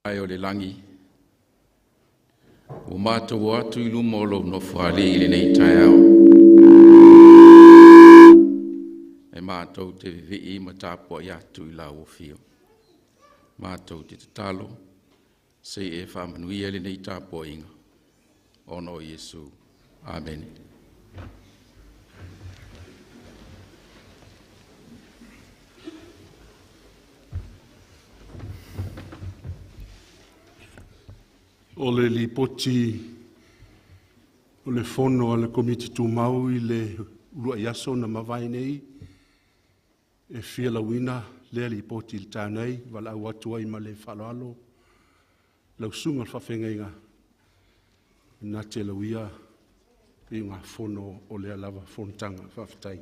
Ae o le lagi, ua matou o atu i luma o lou Nofoalii i lenei taeao, e matou te vivii ma tapuai atu i lau afio. Matou te tatalo, se i e faamanuia lenei tapuaiga, ona o Iesu. Amene. O le Lipoti o le Fono a le Komiti Tumau i le uluai aso na mavae nei, e fia lauina lea Lipoti i le taeao nei, e valaau atu ai ma le faaaloalo lau susuga i le faafeagaiga na te lauia iugafono o lea lava fonotaga. Faafetai.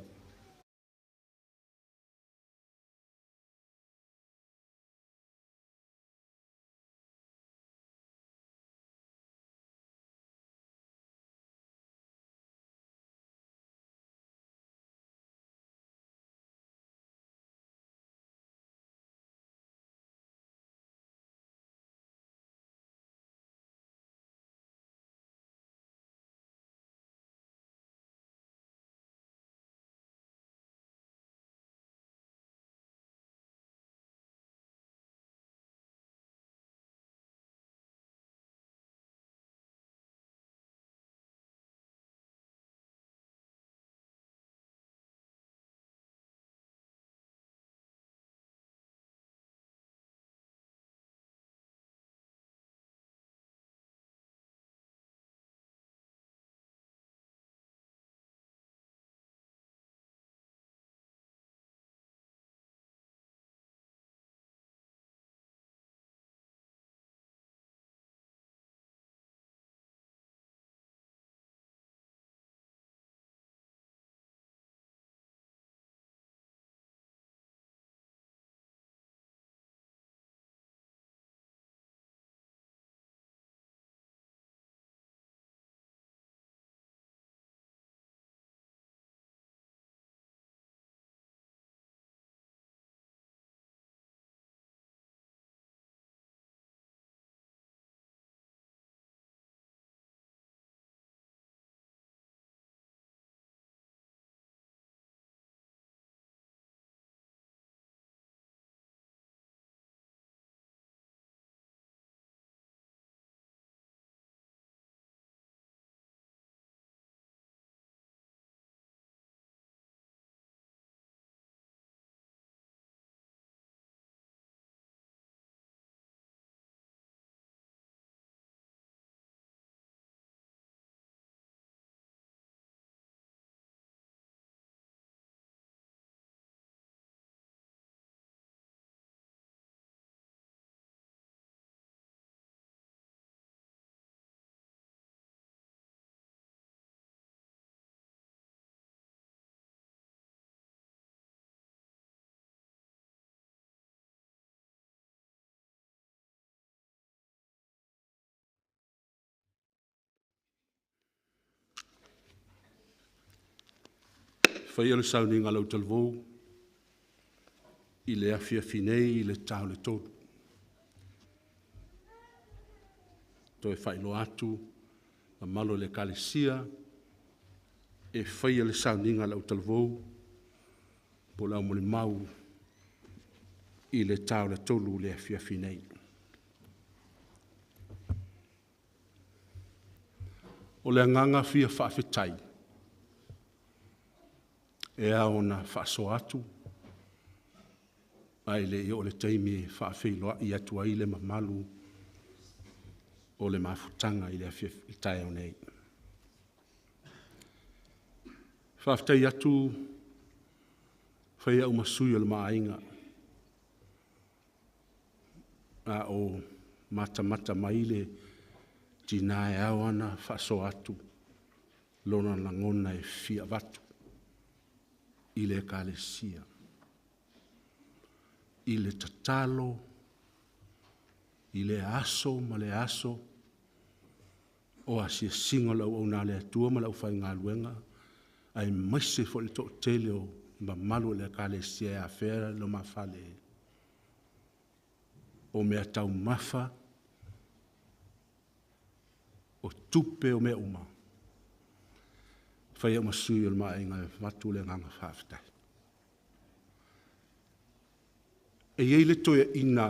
Faia le sauniga a le autalavou i le afiafi nei i le ta o le 3:00. E toe faailoa atu i le mamalu o le Ekalesia, e faia le sauniga a le autalavou po o le au molimau i le ta o le 3:00 i le afiafi nei. O le agaga fia faafetai, e ao ona faasoa atu, ae le i oo i le taimi e faafeiloai atu ai le mamalu o le mafutaga i le taeao nei. Faafetai atu, e fai au ma sui o le maaiga, a o matamata mai le tina e ao ona faasoa atu lona lagona e fia avatu i le Ekalesia, i le tatalo i lea aso ma lea aso o asiasiga o le auauna a le Atua ma le aufaigaluega, aemaise foi o le toatele o le mamalu o le Ekalesia e afea lumafale o meataumafa O tupe o mea uma. Fai au ma sui o le maaiga e avatu le agaga faafetai. E i ai le toeaina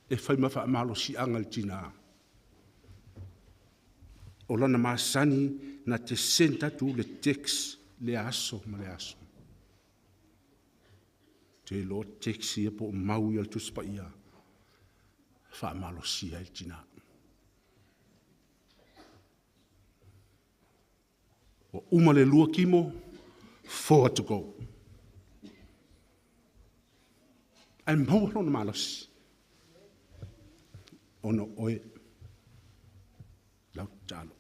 e fai ma faamalosiaga i le tina. O lana masani na te send atu le text le aso ma le aso. Te iloa text ia po o mau ia o le Tusi Paia e faamalosia ai le tina. Ua uma le 2 kimo, 4 to go. Ae maua lona malosi, ona o oe, lau tatalo.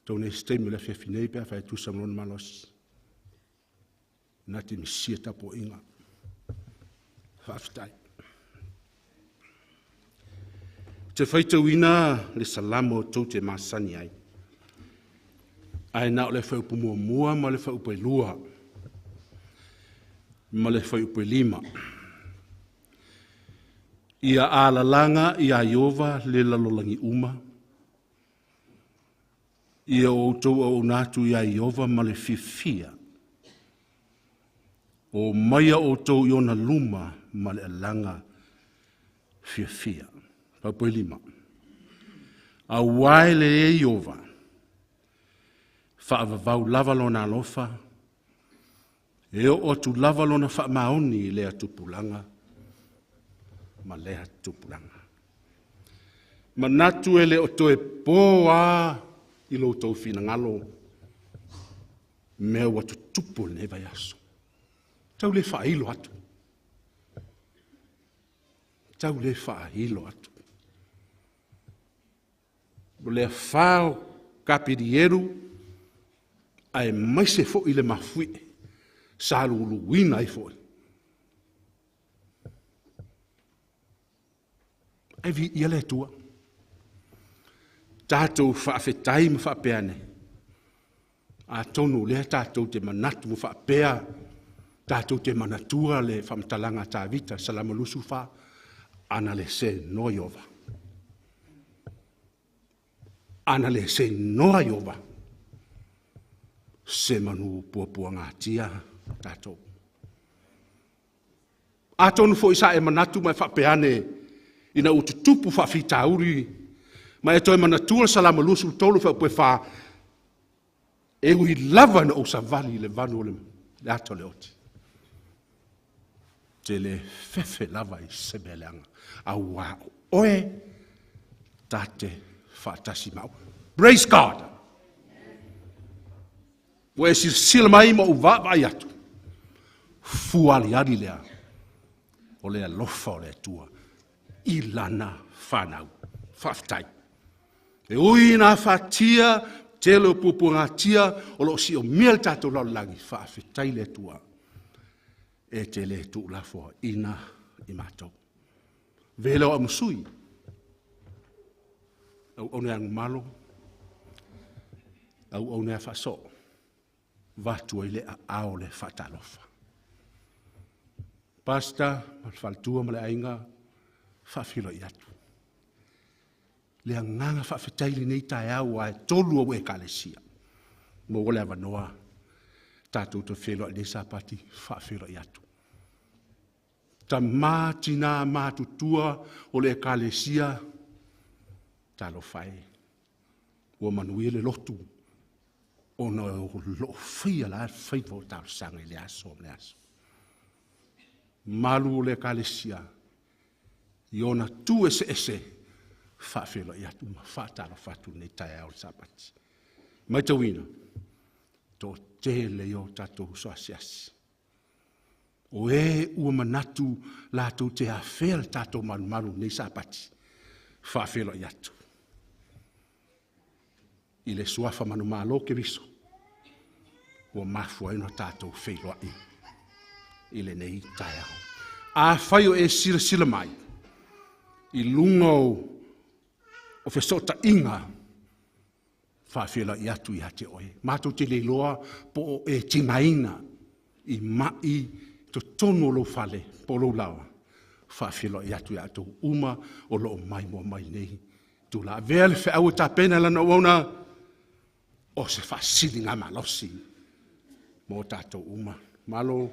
Atonu e i ai se taimi o le afiafi nei pe afai e tusa ma lona malosi, na te misia le tapuaiga. Faafetai. Ou te faitauina le Salamo tou te masani ai, ae na o le fuaiupu 1 ma le fuaiupu 2 ma le fuaiupu 5. Ia alalaga ia Ieova le lalolagi uma, ia outou auauna atu ia Ieova ma le fiafia. O maia outou i ona luma ma le alaga fiafia. Fuaiupu 5. Aua e le Ieova, faavavau lava lona alofa, e oo atu lava lona faamaoni i lea tupulaga ma lea tupulaga. Manatu e le o toe po lava i lo outou finagalo mea ua tutupu i lenei vaiaso. Tau le faailo atu. Tau le faailo atu. O le afa o Kapelielu, aemaise foi le mafuie sa luluina ai foi. Ae viia le Atua. Tatou faafetai ma faapea ane, atonu o lea tatou te manatu ma faapea, tatou te manatua le faamatalaga a Tavita, Salamo 24, ana le senoa Ieova. Ana le senoa Ieova, se manu puapuagatia tatou. Atonu foi sa e manatu ma e faapea ane, ina ua tutupu faafitauli, ma e toe manatua le Salamo 23 fuaiupu 4, e ui lava ina ou savali i le vanu o le ata o le oti, ou te le fefe lava i se mea leaga, aua o oe ta te faatasi ma au. Praise God! Ua e silasila mai ma ou vaavaai atu, fua aliali lea o le alofa o le Atua i lana fanau. Faafetai. E ui ina afatia, tele o puapuagatia o lo o siomia le tatou lalolagi, faafetai le Atua e te le tuulafoaiina i matou. Avea lea o au ma sui, auauna e agumalo, auauna e a faasoo, avatu ai le aao o le faatalofa. Pastor ma le faletua ma le aiga, faafeiloai atu. Le agaga faafetai i lenei taeao aua e 3 au Ekalesia, maua le avanoa tatou te feiloai i lenei Sapati, faafeiloai atu. Tama, tina, matutua o le Ekalesia, talofa e, ua manuia le lotu, ona o loo faia la faiva o talosaga i le aso ma le aso. Malu o le Ekalesia, i ona tu eseese, faafeiloai atu ma faatalofa atu i lenei taeao o le Sapati. Matauina, toatele ia o tatou uso asiasi. O e ua manatu latou te afea le tatou malumalu i lenei Sapati, faafeiloai atu. I le suafa manumalo Keriso, ua mafua ai ona tatou feiloai i lenei taeao. Afai o e silasila mai i luga o fesootaiga, faafeiloai atu ia te oe. Matou te le iloa po o e tigaina i mai totonu o lou fale po o lou laoa. Faafeiloai atu ia outou uma o lo o maimoa mai nei tulaga. Avea le feau e tapena e lana auauna o se faasiligamalosi mo tatou uma. Malo,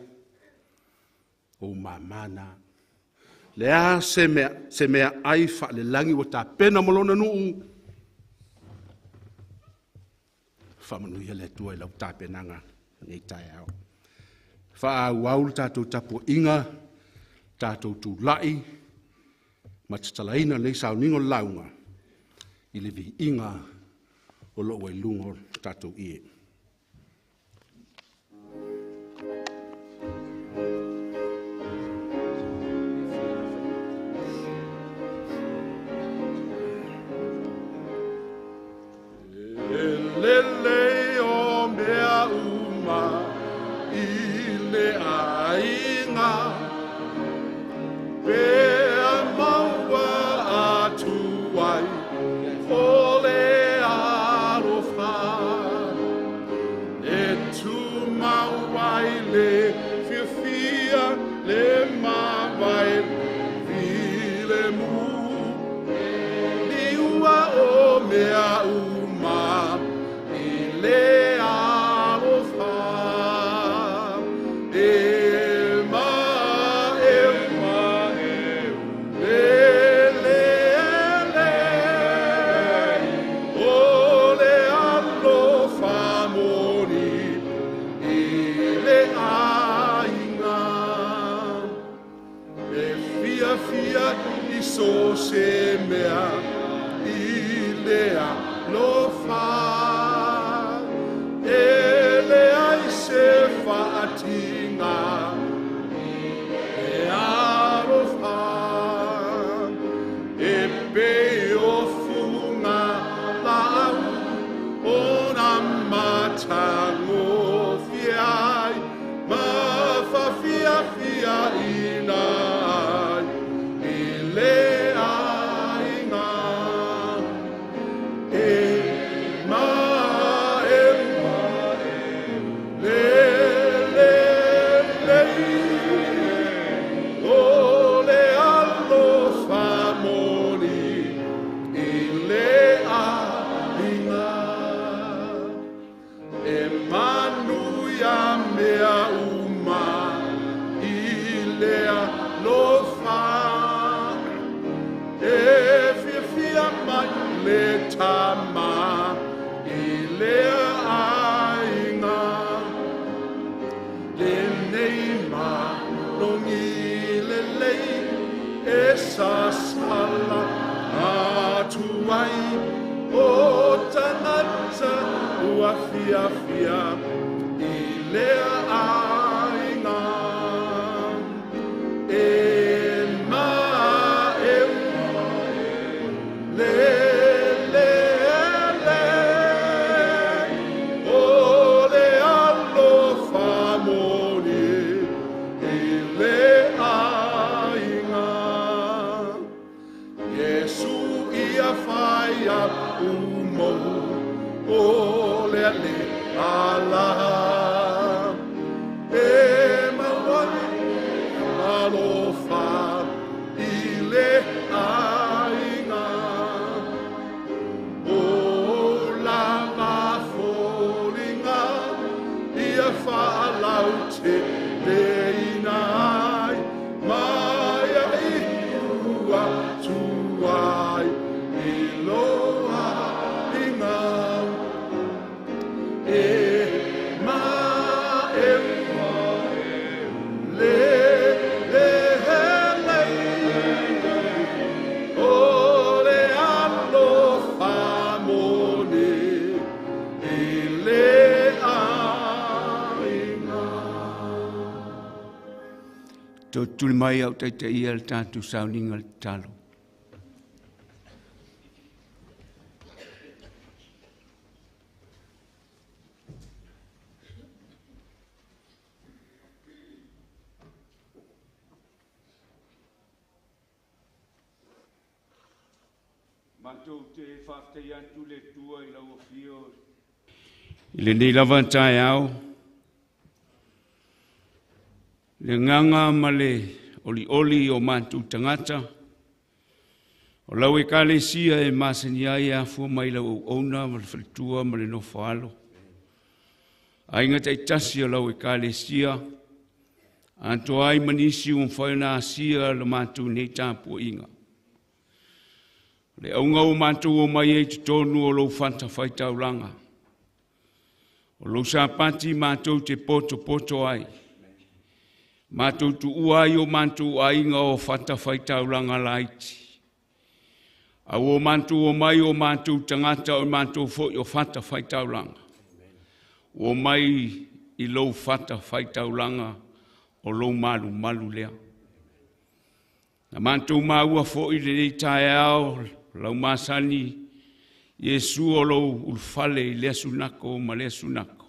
o ou mama na. Le a se meaai faalelagi ua tapena mo lona nuu, faamanuia le Atua i lau tapenaga i lenei taeao. Faaauau le tatou tapuaiga, tatou tulai ma tatalaina lenei sauniga o le lauga i le viiga o lo o ua i luga o tatou ie. E lelei o mea uma i le aiga, pe maua atu ai o le alofa, e tumau ai le fiafia, le mavae filemu, liua o mea uma i le alofa. E ma e le le le, o le alofa moni i le aiga. E fiafia i so se mea i le alofa, e leai se faatinga e alofa, e pei o fuga laau o na matagofie ai, ma faafiafia ina ai i le aiga. E ma e le le le, o le alofa moni i le aiga. E manuia mea uma i le alofa, e fiafia mai le tama i le aiga. Lenei malogi lelei e sasala atu ai, o tagata ua fiafia i le aiga. E ma e le le le, o le alofa moni i le aiga. Iesu ia whai umo o le ale ala, e maua alofa i le aiga. O lava foliga ia faalaute leina ai, mai ai ua tuai i loa inga. E ma e le le le, o le alofa moni i le aiga. Tau tuli mai au taita ia le tātou sauniga le tatalo. Matou te faafetai atu le Atua i lau afio i lenei lava taeao, le agaga ma le olioli i o matou tagata, o lau ekalesia e masani ai e afua mai lau auauna ma le faletua ma le nofoalo. Aiga taitasi o lau ekalesia, atoa ai ma nisi ua mafai ona asia le matou nei tapuaiga. O le auga ua matou omai ai i totonu o lou fatafaitaulaga, o lou sapati matou te potopoto ai, matou tuua ai o matou aiga o fatafaitaulaga laiti, a ua matou omai o matou tagata o matou foi o fatafaitaulaga, ua omai i lou fatafaitaulaga o lou malumalu lea. Na matou maua foi lenei taeao lau masani Iesu o lou ulufale i lea sunako ma lea sunako,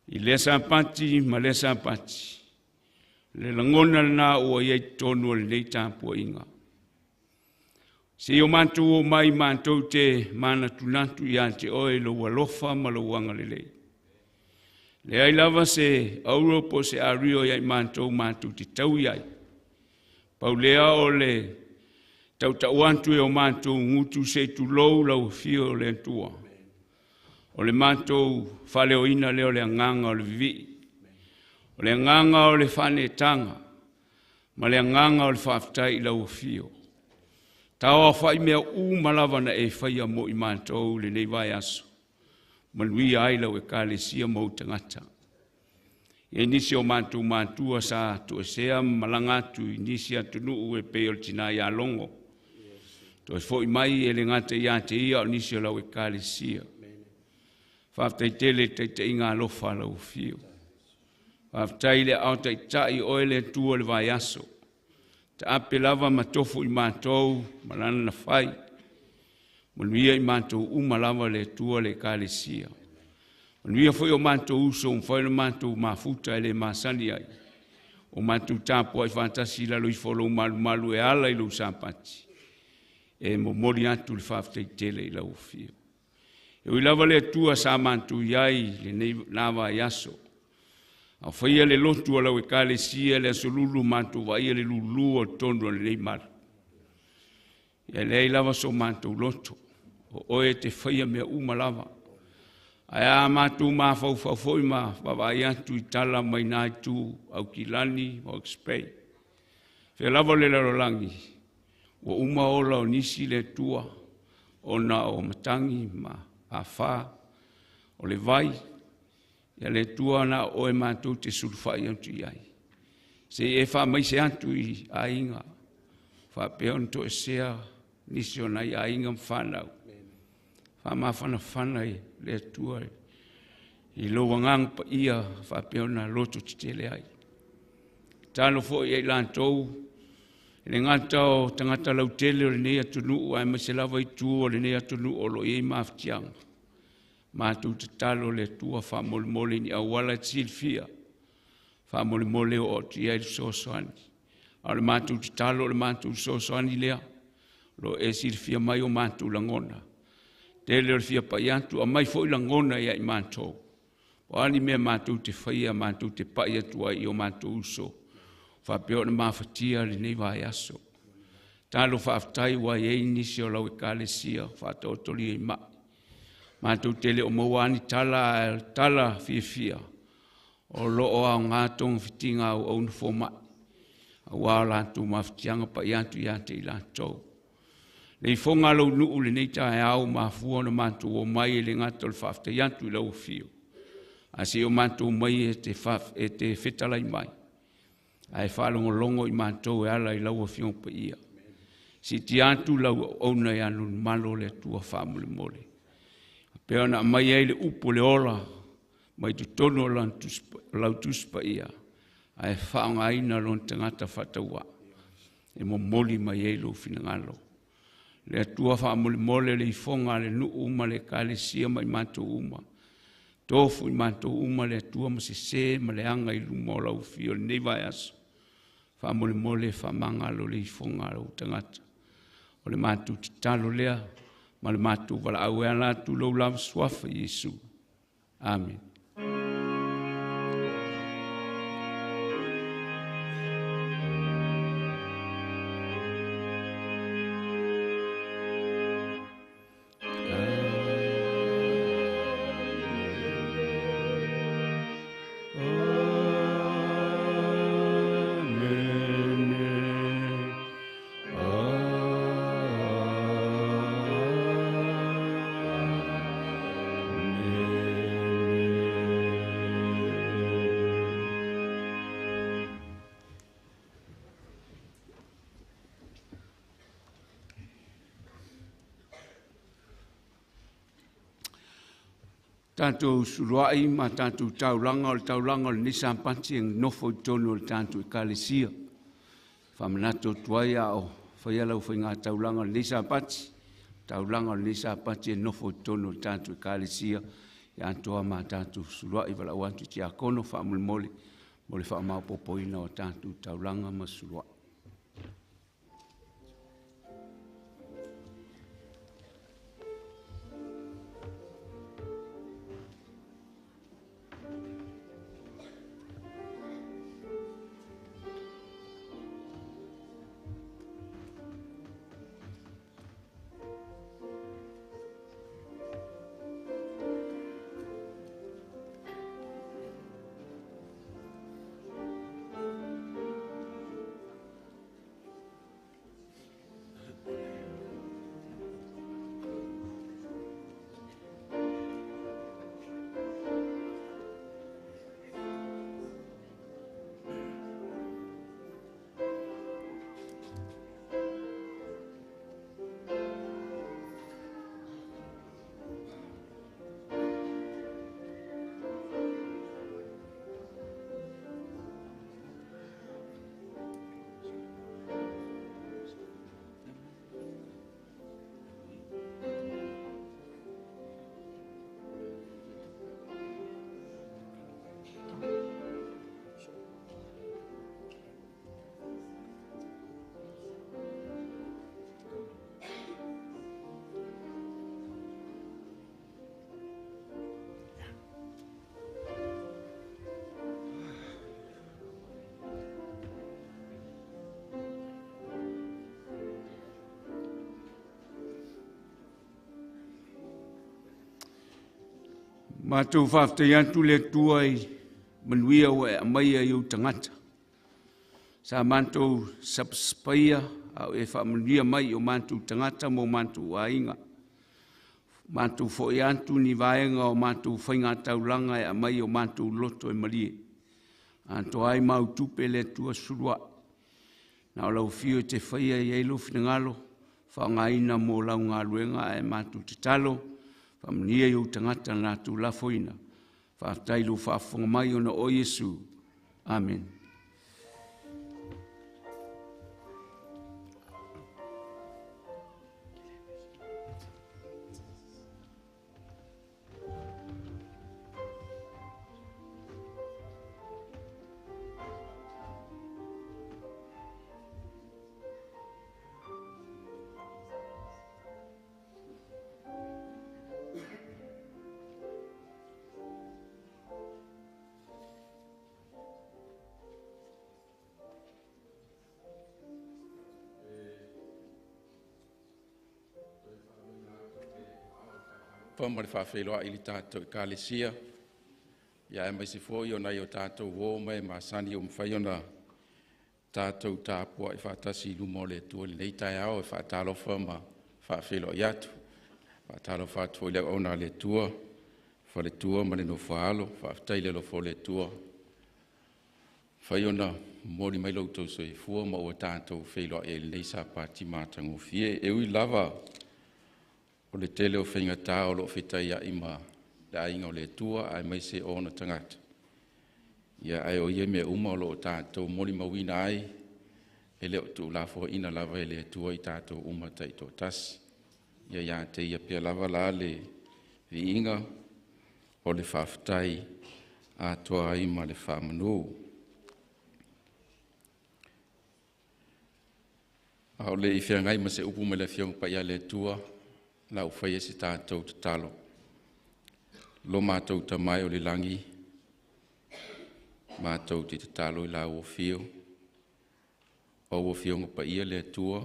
i lea sapati ma lea sapati. Le lagona lena ua i ai totonu o lenei tapuaiga. Se i o matou omai matou te manatunatu ia te oe i lou alofa ma lou agalelei. Leai lava se auro po o se ario ia i matou matou te taui ai. Pau lea o le tautau atu e o matou gutu se i tulou lau afio o le Atua. O le matou faaleoina lea o le agaga o le vivii, o le agaga o le faaneetaga, ma le agaga o le faafetai i lau afio. Tauaofai mea uma lava na e faia mo i matou lenei vaiaso, manuia ai lau ekalesia ma ou tagata. E nisi o matou matua sa toesea ma malaga atu i nisi atunuu e pei o le tina ia Logo, toe foi mai e le gata ia te ia o nisi o lau ekalesia. Faafetai tele i le taitaiga alofa a lau afio. Faafetai i le aao taitai oe le Atua o le vaiaso, taape lava ma tofu i matou ma lana na fai, manuia i matou uma lava le Atua le ekalesia. Manuia foi o matou uso ua mafai ona matou mafuta e le masani ai, o matou tapuai faatasi i lalo ifo o lou malumalu e ala i lou sapati, e momoli atu le faafetai tele i lau afio. E ui lava le Atua sa matou i ai lenei na vaiaso, a faia le lotu a lau ekalesia le aso Lulu matou vaaia le lulu o totonu o lenei malu. Ia leai lava so matou loto, o oe te faia mea uma lava. Ae a matou mafaufau foi ma vaavaai atu i tala mai na itu Aukilani ma Hawke's Bay, fea lava le lalolagi, ua uma ola o nisi le Atua ona o matagi ma afa o le vai. Ia le Atua na o oe matou te sulufai atu i ai, se i e faamaise atu i aiga faapea ona toesea nisi o nai aiga ma fanau. Faamafanafana i le Atua i lou agaga paia faapea ona loto tetele ai. Talo foi ia i latou, e le gata o tagata lautele o lenei atunuu, aemaise lava itu o lenei atunuu o lo o i ai mafatiaga. Matou tatalo le Atua faamolemole ni auala e te silafia, faamolemole o atu i ai le fesoasoani. A o le matou tatalo, o le matou fesoasoani lea, o lo o e silafia mai o matou lagona. Tele o le fia pai atu, aumai foi lagona ia i matou. O a ni mea matou te faia, matou te pai atu ai i o matou uso, faapea ona mafatia lenei vaiaso. Talo faafetai ua i ai nisi o lau ekalesia faataotolia i mai. Matou te le o maua ni tala, tala fiafia, o lo o aoga togafitiga auauna fomai, aua o latou mafatiaga pai atu ia te i latou. Le ifoga a lou nuu lenei taeao mafua ona matou omai e le gata o le faafetai atu i lau afio, ae se i o matou mai e te fetalai mai, ae faalogologo i matou e ala i lau afioga paia. Siitia atu lau auauna ia Nunumalo le Atua faamolemole. Pei ona aumai ai le upu o le ola mai totonu o lau Tusi Paia, ae faaaogaina lona tagata faatauvaa e momoli mai ai lou finagalo. Le Atua faamolemole le ifoga a le nuu ma le ekalesia ma i matou uma. Tofu i matou uma le Atua ma sese ma leaga i luma o lau afio lenei vaiaso. Faamolemole faamagalo le ifoga a lou tagata. O le matou tatalo lea ma le matou valaau e ala atu lou lava suafa Iesu. Amen. Tatou suluai ma tatou taulaga, o le taulaga o lenei Sapati e nofo i totonu o le tatou Ekalesia. Faamanatu atu ai a o faia lau faigataulaga o lenei Sapati, taulaga o lenei Sapati e nofo i totonu o le tatou Ekalesia e atoa ma tatou suluai. Valaau atu i tiakono faamolemole mo le faamaopoopoina o tatou taulaga ma suluai. Matou faafetai atu le Atua i manuia ua e aumaia i ou tagata. Sa matou sapasapaia a o e faamanuia mai i o matou tagata ma o matou aiga. Matou foi atu ni vaega o matou faigataulaga e aumai o matou loto e malie. Atoa ai mautupe le Atua suluai. Na o lau afio e te faia i ai lou finagalo, faaaogaina mo lau galuega ae matou tatalo, faamanuia i ou tagata na latou lafoina. Faafetai i lou faafofoga mai ona o Iesu. Amene. Pa ma le faafeiloai i le tatou Ekalesia, ia aemaise foi o nai o tatou uo ma e masani ua mafai ona tatou tapuai faatasi i luma o le Atua i lenei taeao e faatalofa ma faafeiloai atu. Faatalofa atu foi i le auauna a le Atua, faletua ma le nofo-a-alo, faafetai i le alofa o le Atua ua mafai ona momoli mai lo outou soifua ma ua tatou feiloai ai i lenei Sapati matagofie. E ui lava o le tele o faigata o lo o fetaiai ma le aiga o le Atua aemaise o ona tagata, ia ae o ia mea uma o lo o tatou molimauina ai, e le o tuulafoaiina lava e le Atua i tatou uma taitoatasi. Ia ia te Ia pea lava la le viiga o le faafetai atoa ai ma le faamanu. A o le i feagai ma se upu mai le Afioga Paia a le Atua, o le a ou faia se tatou tatalo. Lo matou Tama e o le lagi, matou te tatalo i lau Afio, o au Afioga Paia le Atua,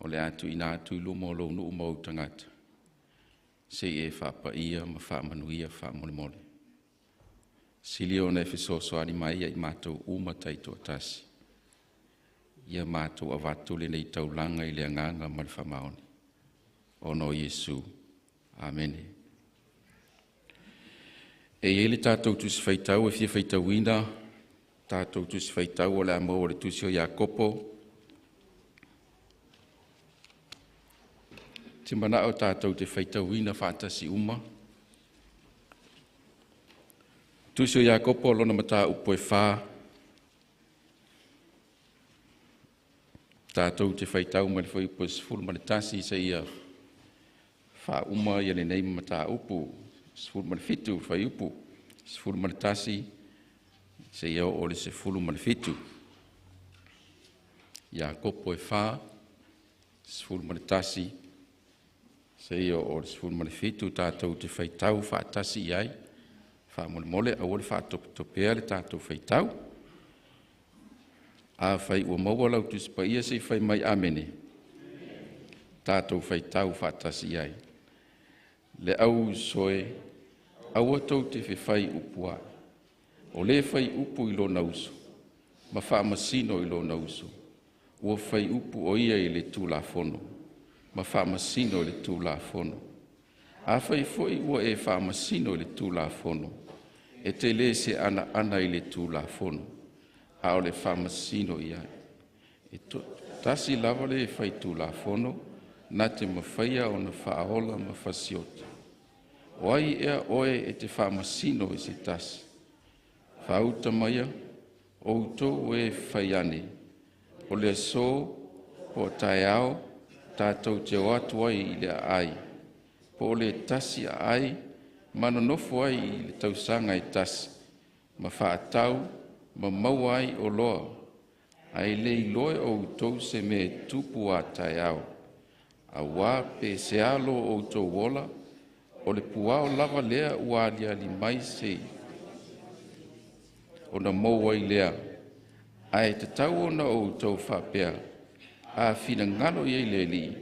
o le a tuuina atu i luma o lou nuu ma ou tagata, se i e faapaia ma faamanuia faamolemole. Sili ona e fesoasoani mai ia i matou uma taitoatasi, ia matou avatu lenei taulaga i le agaga ma le faamaoni, ona o Iesu. Amene. E i ai le tatou Tusi Faitau e fia faitauina, tatou Tusi Faitau o le a maua i le Tusi o Iakopo. Ou te manao tatou te faitauina faatasi uma. Tusi o Iakopo lona mataupu e 4, tatou te faitau mai le fuaiupu e 11 seia faauma ia lenei mataupu 17 fuaiupu 11 seia oo i le 17. Iakopo e 4, 11 seia oo i le 17, tatou te faitau faatasi i ai. Faamolemole aua le faatopetopea le tatou faitau. Afai ua maua lau Tusi Paia, se i fai mai amene. Tatou faitau faatasi i ai. Le au uso e, aua tou te fefai upu ai. O le fai upu i lona uso, ma faamasino i lona uso, ua fai upu o ia i le Tulafono, ma faamasino i le Tulafono. Afai foi ua e faamasino i le Tulafono, e te le se anaana i le Tulafono, a o le faamasino i ai. E tasi lava le fai Tulafono, na te mafaia ona faaola ma fasiota. O ai ea oe e te faamasino i se tasi? Faauta maia, outou e fai ane, o le aso po o taeao, tatou te o atu ai i le aai, po o le tasi aai ma nonofo ai i le tausaga e tasi, ma faatau ma maua ai oloa, ae le iloa e outou se mea e tupu a taeao. Auā pe se alo o outou ola, o le puao lava lea ua aliali mai se ona mou ai lea. Ae tatau ona outou faapea, a finagalo i ai le Alii,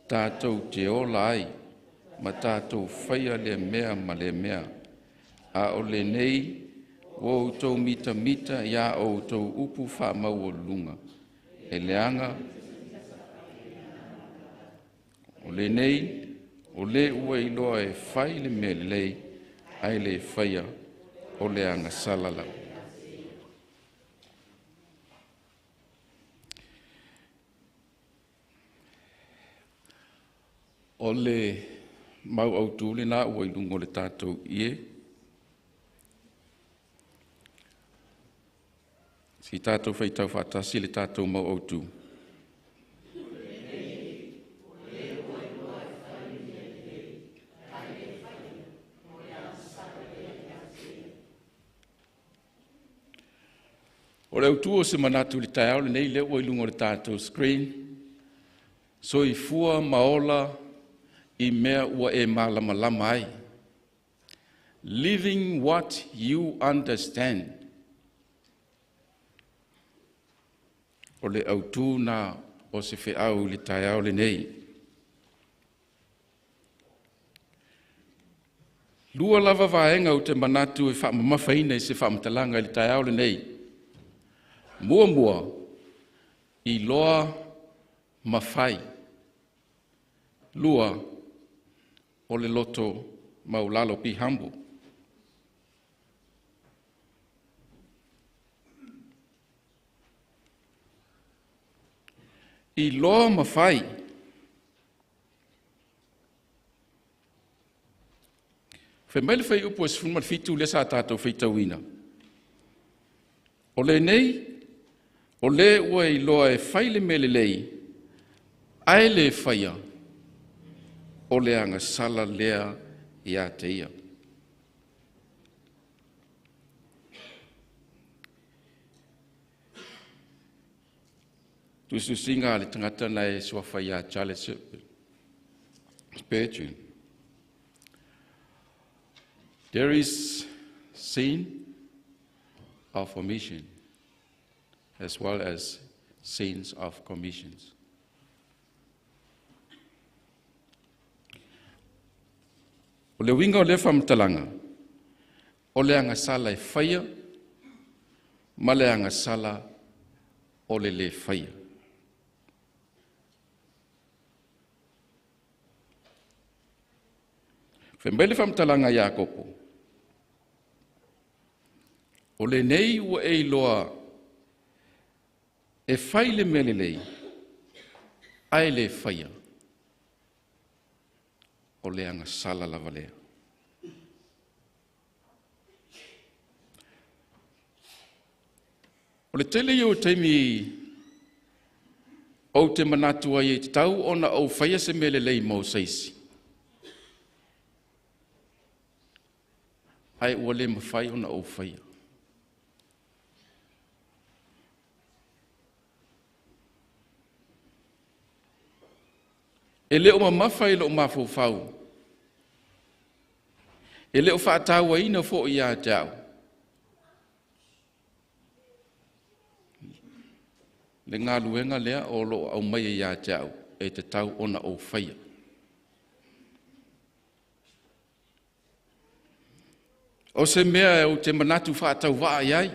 tatou te ola ai, ma tatou faia lea mea ma lea mea. A o lenei, ua outou mitamita iā outou upu faamaualuluga. E leaga, o lenei, o le ua iloa e fai le mea lelei, ae le faia, o le agasala lava. O le mau autu lena ua i luga o le tatou ie. Si tatou faitau faatasi le tatou mau autu. O le autu o se manatu i le taeao lenei lea ua i luga o le tatou screen, soifua ma ola i mea ua e malamalama ai. Living what you understand. O le autu na o se feau i le taeao lenei. Lua lava vaega ou te manatu e faamamafaina i se faamatalaga i le taeao lenei. Muamua, iloa ma fai. Lua, o le loto maulalo, be humble. Iloa ma fai. Fai mai le fuaiupu e 17 lea sa tatou faitauina. O lenei, o le ua iloa e fai le mea lelei, ae le faia, o le agasala lea ia te ia. Tusitusiga a le tagata na e suafa ia Charles Spurgeon. There is sin of omission as well as sins of commissions. O le uiga o lea faamatalaga, o le agasala e faia ma le agasala o le le faia. Fai mai le faamatalaga a Iakopo, o lenei ua e iloa e fai le mea lelei, ae le faia, o le agasala lava lea. O le tele ia o taimi ou te manatu ai e tatau ona ou faia se mea lelei mo se isi, ae ua le mafai ona ou faia. E le o mamafa i lou mafaufau, e le o faatauaina foi ia te au le galuega lea o lo o aumai ia te au e tatau ona ou faia. O se mea ou te manatu faatauvaa i ai,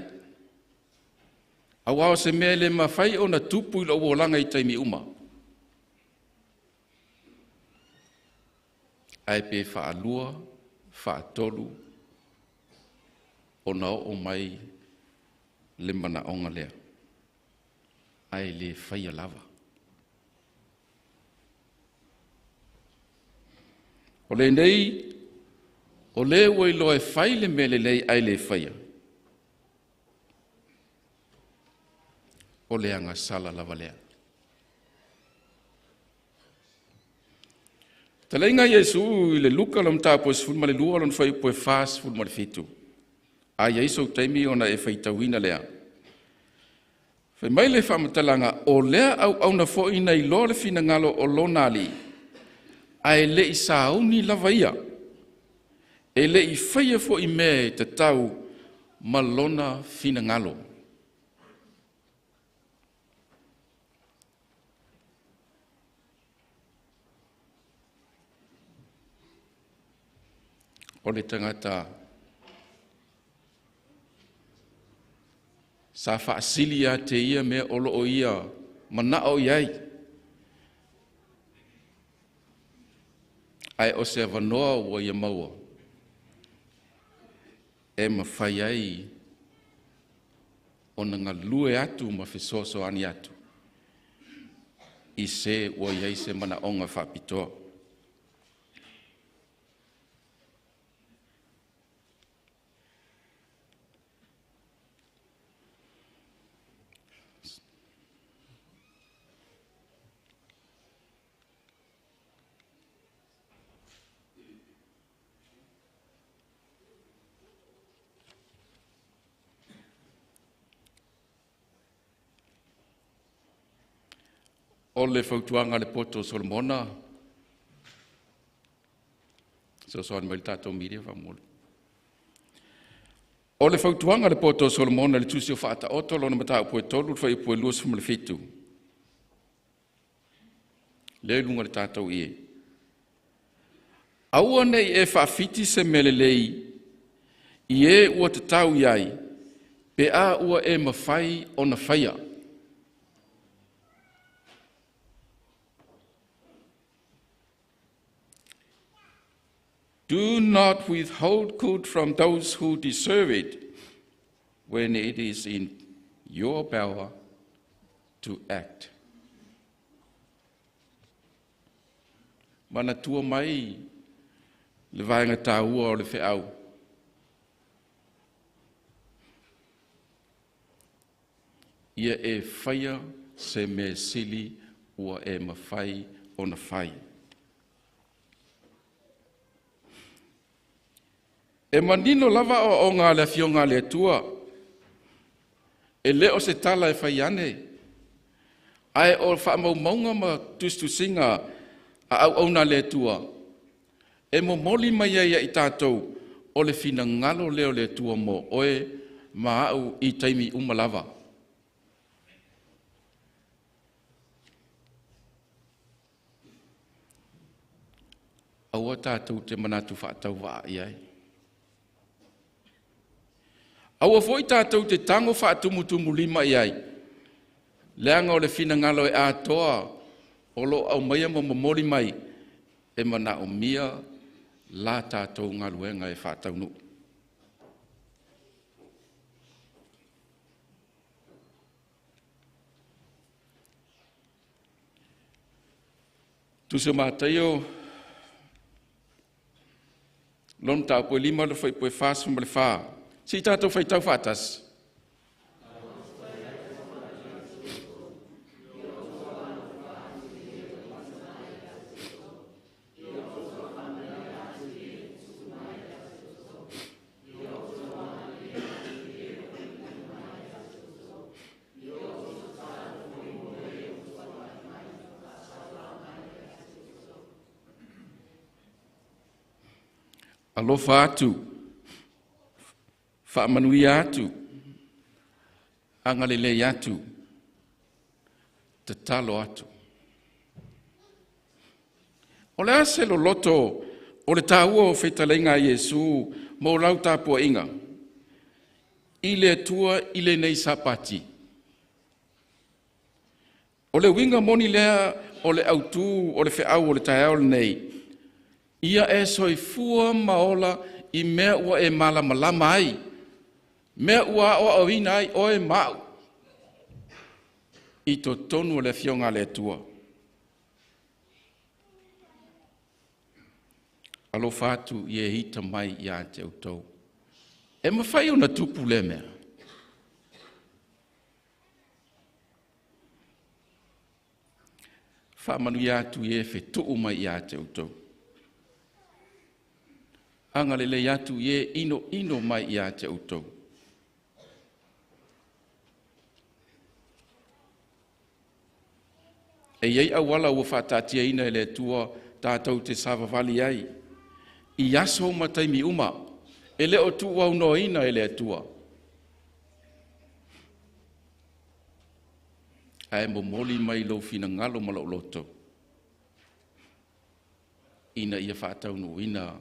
aua o se mea e le mafai ona tupu i lou olaga i taimi uma. Ae pe faalua, faatolu, ona oo mai le manaoga lea, ae le faia lava. O lenei, o le ua iloa e fai le mea lelei ae le faia, o le agasala lava lea. Talaiga Iesu i le Luka lona mataupu e 12 lona fuaiupu e 47. A i ai sou taimi ona e faitauina lea. Fai mai le faamatalaga, o lea auauna foi na iloa le finagalo o lona alii, ae le i sauni lava ia, e le i faia foi mea e tatau ma lona finagalo. O le tagata sa faasili ia te ia mea o loo ia manao i ai, ae o se avanoa ua ia maua e mafai ai ona galue atu ma fesoasoani atu i se ua i ai se manaoga faapitoa. O le fautuaga a le poto o Solomona, fesoasoani mai le tatou media faamolemole. O le fautuaga a le poto o Solomona i le tusi o Faataoto lona mataupu e 3, le fuaiupu e 27. Lea i luga o le tatou ie. Aua ne i e faafiti se mea lelei i e ua tatau i ai, pe a ua e mafai ona faia. Do not withhold good from those who deserve it when it is in your power to act. Manatua mai le vaega taua o le feau. Ia e faia se mea sili ua e mafai ona fai. E manino lava o aoga a le Afioga a le Atua, e le o se tala e fai ane, ae o faamaumauga ma tusitusiga a auauna a le Atua, e momoli mai ai i tatou o le finagalo lea o le Atua mo oe ma au i taimi uma lava. Aua tatou te manatu faatauvaa i ai. Aua foi tatou te tago faatumutumulima i ai, leaga o le finagalo e atoa o lo o aumaia ma momoli mai e manaomia la tatou galuega e faataunuu. Tusi o Mataio, lona mataupu e 5, le fuaiupu e 44. Se i tatou faitau faatasi. Alofa atu, faamanuia atu, agalelei atu, tatalo atu. O le a se loloto o le tāua o fetalaiga a Iesu mo lau tapuaiga i le Atua i lenei Sapati? O le uiga moni lea o le autū o le feau o le taeao lenei, ia e soifua ma ola i mea ua e malamalama ai, mea ua aoaoina ai oe ma au i totonu o le afioga a le Atua. Alofa atu i e ita mai ia te outou. E mafai ona tupu lea mea. Faamanuia atu i e fetuu mai ia te outou. Agalelei atu i e inoino mai ia te outou. E iai auala ua faataatiaina e le Atua tatou te savavali ai i aso ma taimi uma, e le o tuuaunoaina e le Atua. Ae momoli mai lou finagalo ma lou loto ina ia faataunuuina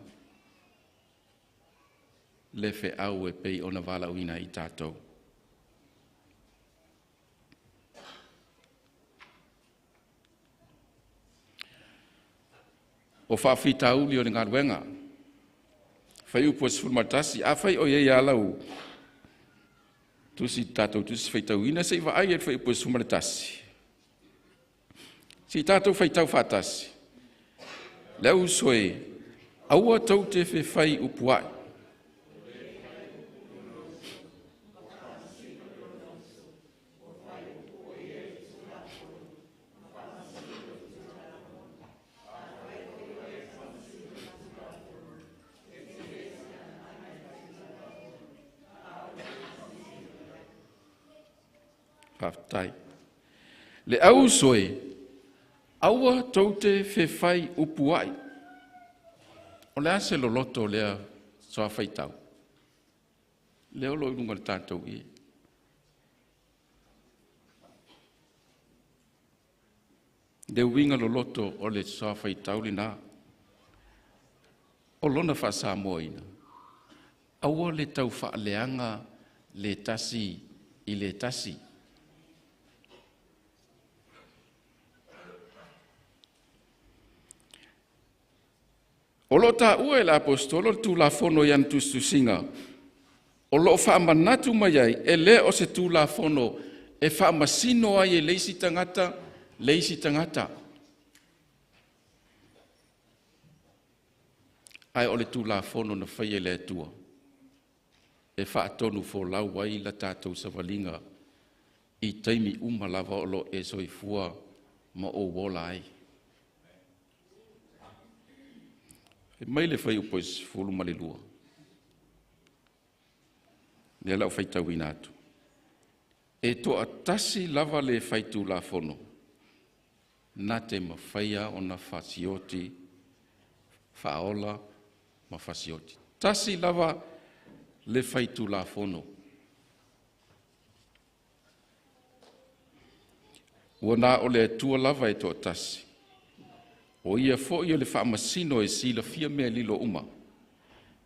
le feau e pei ona valaauina ai tatou. O faafitauli o le galuega, fuaiupu 11, afai o i ai lau tusi, tatou tusi faitauina, se i vaai i le fuaiupu 11. Se i tatou faitau faatasi. Le au uso e, aua tou te fefai upuai. Faafetai. Le au uso e, aua tou te fefai upuai. O le a se loloto lea soa faitau? Lea o lo o i luga o le tatou ie. Le uiga loloto o le soa faitau lena. O lona faasamoaina, aua le tau faaleaga le tasi i le tasi. O lo tāua e le apostolo le Tulafono i ana tusitusiga, o lo o faamanatu mai ai, e le o se Tulafono e faamasino ai e le isi tagata, le isi tagata. Ae o le Tulafono na faia e le Atua, e faatonu folau ai la tatou savaliga i taimi uma lava o lo e soifua ma ou ola ai. E mai le fuaiupu 12. Lea la o faitauina atu. E toatasi lava le faitulafono na te mafaia ona fasioti, faaola ma fasioti. Tasi lava le faitulafono. Ua na o le Atua lava e toatasi. O ia foi o le faamasino e silafia mea lilo uma,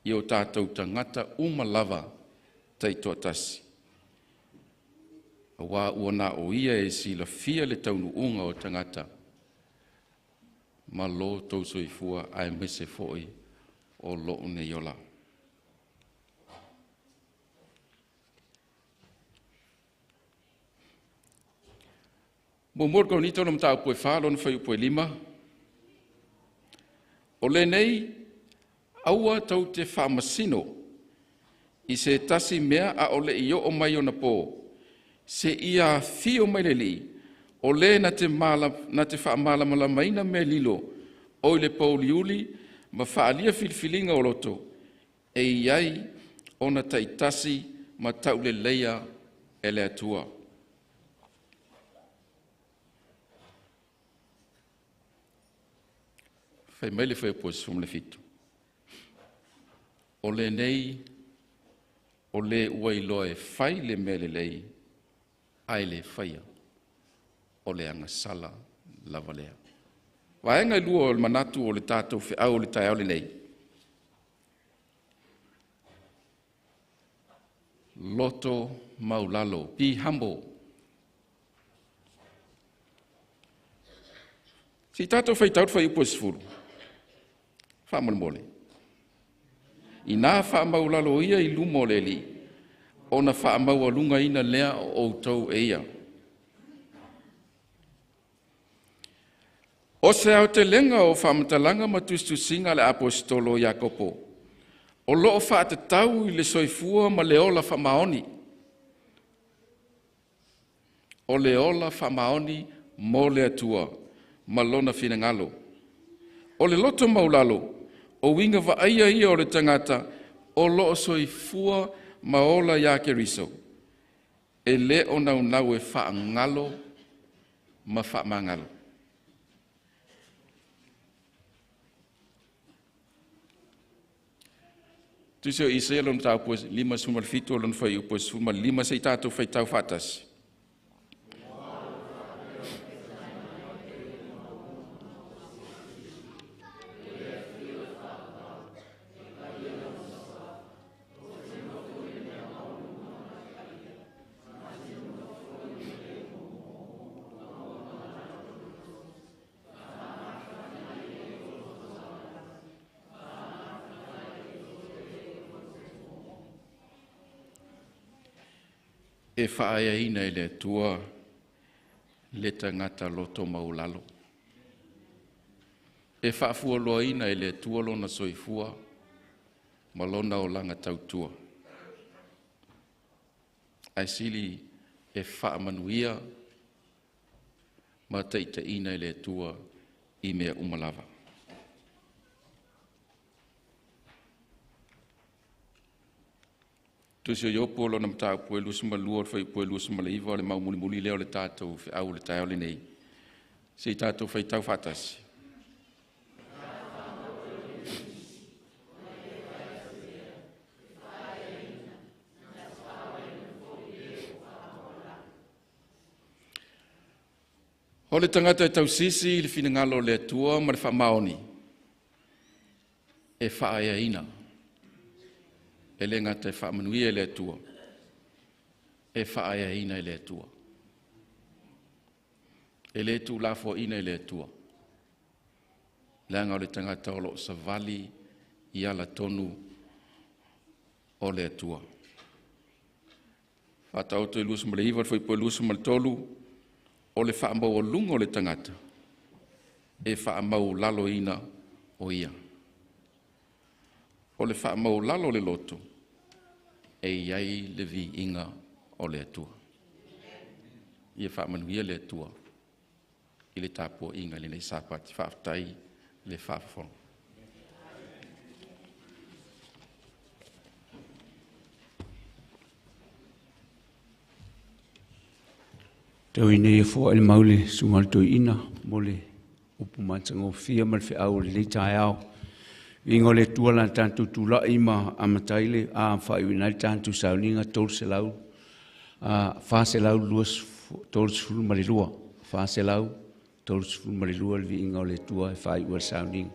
i o tatou tagata uma lava taitoatasi. Aua ua na o ia e silafia le taunuuga o tagata, ma lo tou soifua aemaise foi o lou nei ola. Muamua Korinito le mataupu e 4, lona fuaiupu e 5. O lenei, aua tou te faamasino i se tasi mea a o le i oo mai ona pō, se ia afio mai le Alii, o le na te faamalamalamaina mea lilo, o i le pouliuli ma faalia filifiliga o loto, e i ai ona taitasi ma tauleleia e le Atua. Fai mai le fuaiupu 17. O lenei o le ua iloa e fai le mea lelei, ae le faia, o le agasala lava lea. Vaega e lua o le manatu o le tatou feau o le taeao lenei. Loto maulalo, be humble. Se i tatou faitau le fuaiupu e 10, faamolemole. Inā faamaulalo ia i luma o le Alii, ona faamaualugaina lea o outou e ia. O se aotelega o faamatalaga ma tusitusiga a le Aposetolo Iakopo, o loo faatatau i le soifua ma le ola faamaoni. O le ola faamaoni mo le Atua ma lona finagalo. O le loto maulalo, o uiga vaaia ia o le tagata o loo soifua ma ola ia Keriso, e le o naunau e faagalo ma faamagalo. Tusi o Isaia lona mataupu 57 o lona fuaiupu e 15 se i tatou faitau faatasi. E faaeaina e le Atua le tagata loto maulalo. E faafualoaina e le Atua lona soifua ma lona olaga tautua. Ae sili e faamanuia ma taitaiina e le Atua i mea uma lava. Tusi o Iopo lona mataupu e 22 o le fuaiupu e 29 o le mau mulimuli lea o le tatou feau o le taeao lenei. Se i tatou faitau faatasi. O le tagata e tausisi i le finagalo o le Atua ma le faamaoni, e faaeaina, e le gata e faamanuia e le Atua, e faaeaina e le Atua. E le tuulafoaina e le Atua, leaga o le tagata o loo savali i alatonu o le Atua. Faataoto e 29, le fuaiupu e 23, o le faamaualuga o le tagata e faamaulaloina o ia. O le faamaulalo o le loto, e i ai le viiga o le Atua. Ia faamanuia le Atua i le tapuaiga i lenei Sapati. Faafetai le faafofoga. Tau ina ia foai le mau le susuga i le toeaina mo le upu matagofie ma le feau o lenei taeao. Viiga o le Atua la tatou tulai ma amatai le faaiuina ai le tatou sauniga 300 432, 432 le viiga o le Atua e faaiu ai le sauniga.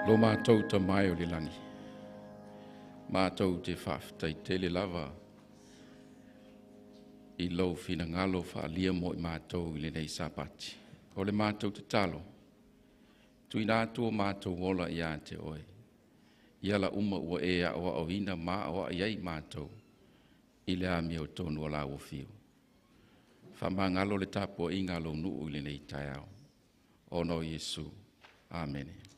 Lo mātou tamae o le lagi, mātou te whaafetai tele lava i lou finagalo whaalia mo i mātou i lenei Sapati. O le mātou te talo, tuina atu o mātou ola ia te oe. Ia la uma ua e a oa o ina ma oa iai mātou i le amio tonu o la ua fiu. Whamangalo le tapo inga lo nuu i lenei taeao. Ona o Iesu. Amene.